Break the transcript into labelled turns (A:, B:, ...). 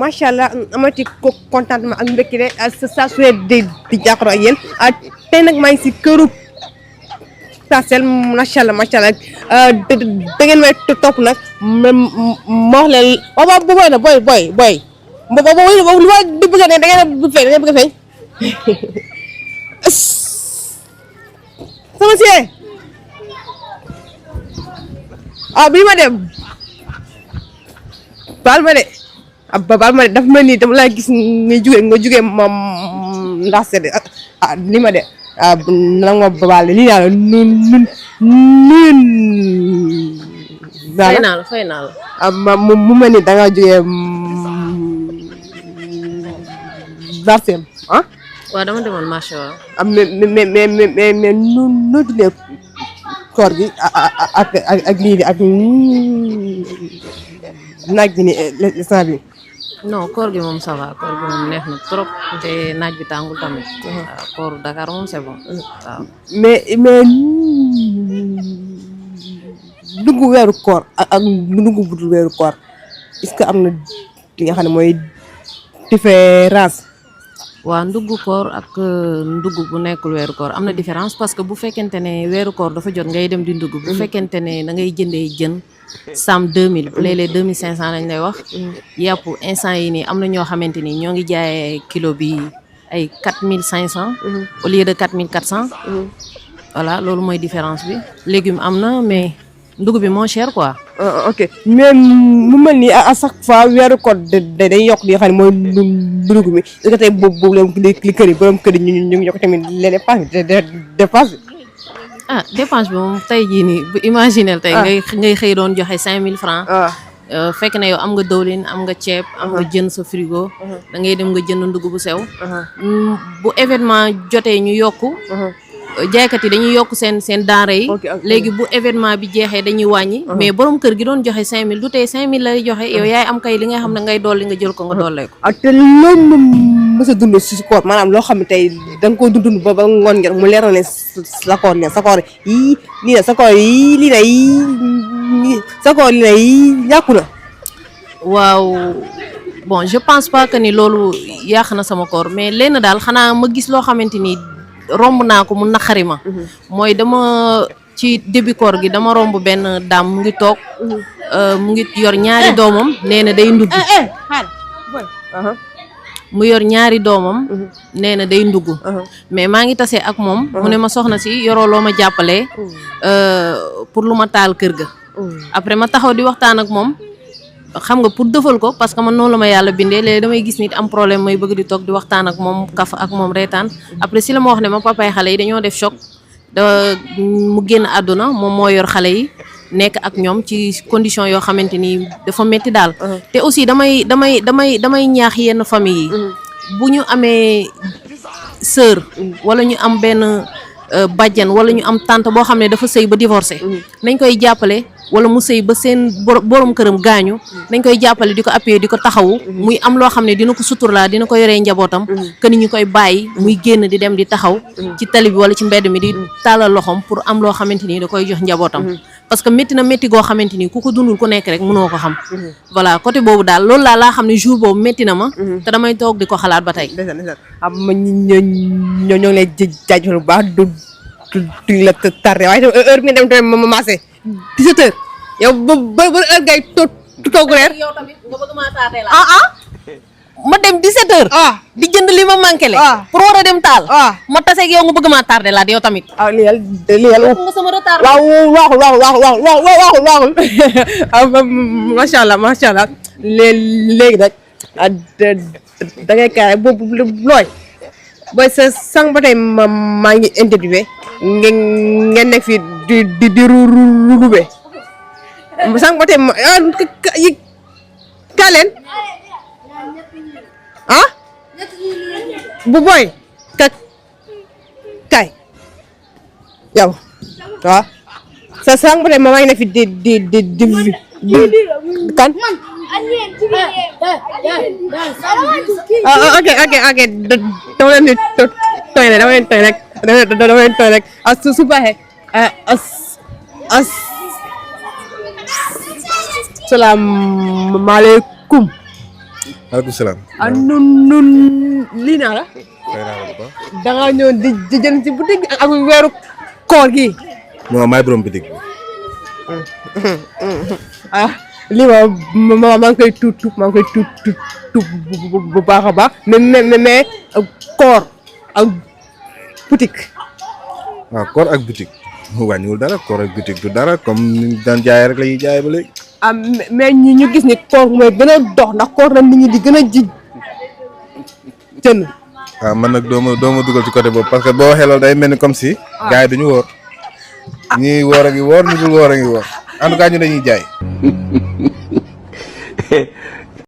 A: macha allah amati ko contentement ak mbégte de saa su di jàkkaarloo ak yéen tey nag maa ngi si këru Parcelles macha allah da ngeen may topp nag ma wax leen waaw booy na booy boobu lu ma di bëgg a ne da ngeen a bëgg a feeñ sama si bii ma dem baal ma de dafa mel ni dama laa gis nga jóge moom ndax sedd li ma de nag ma baal lii naa la
B: fay naa la
A: mu mel ni da nga jóge Parcelles
B: waaw dama demoon marché waaw
A: mais noo dundee koor gi ak lii ak naaj bi ni instant bi
B: non koor gi moom ça va koor gi moom neex na trop te naaj bi tàngul tamit waaw kooru Dakar moom c'est bon waaw
A: mais dugg weeru koor ak dugg budul weeru koor est-ce que am na li nga xam ne mooy différence
B: waaw ndugg koor ak ndugg bu nekkul weeru koor am na différence parce que bu fekkente ne weeru koor dafa jot ngay dem di ndugg bu fekkente ne da ngay jëndee jën sam 2000 léeg-léeg 2500 lañ lay wax yàpp instant yi nii am na ñoo xamante ni ñoo ngi jaayee kilo bi ay 4500 au lieu de 4400 voilà loolu mooy différence bi légume am na mais ndugg bi moo cher quoi
A: ok mais mu mel ni à chaque fois weeru koor day yokk li nga xam ne mooy ndugg bi est-ce que tey boobu li kër yi borom kër yi ñu ngi yokk tamit les dépenses
B: dépense bi moom tey jii nii bu imaginel tey ngay xëy doon joxe 5000 francs fekk na yow am nga dëwlin am nga ceeb am nga jën sa frigo da ngay dem nga jënd ndugg bu sew bu événement jotee ñu yokku jaaykat yi dañuy yokk seen denrée yi léegi bu événement bi jeexee dañuy wàññi mais borom kër gi doon joxe 5000 du tey 5000 lay joxe yow yaay am kay li nga xam ne ngay dolli nga jël ko nga dollee ko
A: te loolu mës a dund si koor maanaam loo xam ne tey da nga ko dund ba ngoon ngeen mu leer na ne sa koor yii lii na sa koor yii lii na yii sa koor lii na yii yàqu na
B: waaw bon je pense pas que ni loolu yàq na sama koor mais lenn daal xanaa ma gis loo xamante ni romb naa ko mu naqari ma mooy dama ci début koor gi dama romb benn daam mu ngi toog mu ngi yor ñaari doomam nee na day ndugg mu yor ñaari doomam nee na day ndugg mais maa ngi tase ak moom mu ne ma soxna si yoroo loo ma jàppalee pour lu ma taal kër ga après ma taxaw di waxtaan ak moom xam nga pour dëfal ko parce que man noonu la ma yàlla bindee léegi damay gis nit am problème may bëgg di toog di waxtaan ak moom kaf ak moom reetaan après si la ma wax ne ma papay xale yi dañoo def choc mu génn àdduna moom moo yor xale yi nekk ak ñoom ci condition yoo xamante ni dafa metti daal te aussi damay ñaax yenn famille yi bu ñu amee sœur wala ñu am benn bàjjan wala ñu am tante boo xam ne dafa sëy ba divorcé nañ koy jàppale wala mu sëy ba seen borom këram gaañu nañ koy jàppale di ko appuyer di ko taxawu muy am loo xam ne dina ko suturlaa dina ko yoree njabootam que ni ñu koy bàyyi muy génn di dem di taxaw ci tali bi wala ci mbedd mi di tàllal loxom pour am loo xamante ni da koy jox njabootam parce que métti na métti goo xamante ni ku ko dundul ku nekk rek mënoo ko xam voilà côté boobu daal loolu laa xam ne jour boobu métti na ma te damay toog di ko xalaat ba tey
A: am ñoo ngi lay jaajëfal bu baax du la tardé waaye heure bi nga dem tamit ma massé 17 heures yow ba heure ngay toog reer
B: yow tamit nga bëgg maa tardé la ma dem 17 heures di jënd li ma manqué le pour war a dem taal ma taseeg yow nga bëgg maa tardé la yow tamit
A: lii yàlla
B: nga sama retard
A: waaxul macha allah léegi nag da ngay kaay boobu looy booy sa sang ba tey maa ngi interviewé ngeen nekk fii di rube sang ba tey kaa leen bu booy kaay yow waaw sa sang ba tey maa ngi nekk fii di kan ok dama leen di tooy rek su baaxee salaamaaleykum.
C: maaleykum salaam.
A: nun lii naa la.
C: fay naa la bu baax.
A: da ngaa ñëw di jënd ci boutique ak weeru koor gi.
C: non maay borom bitig bi.
A: lii maa ngi koy tuub maa ngi koy tuub bu baax a baax mais koor ak boutique.
C: waaw koor ak boutique wàññiwul dara koor ak boutique du dara comme ni daan jaay rek la ñuy jaay ba léegi.
A: mais ñu gis ni koor mooy gën a dox ndax koor na nit ñi di gën a jënd.
C: waaw man nag doo ma dugal ci côté boobu parce que boo waxee loolu day mel ni comme si. gars yi duñu woor. ñii woor a ngi woor ñu dul woor a ngi woor en tout cas ñu dañuy jaay.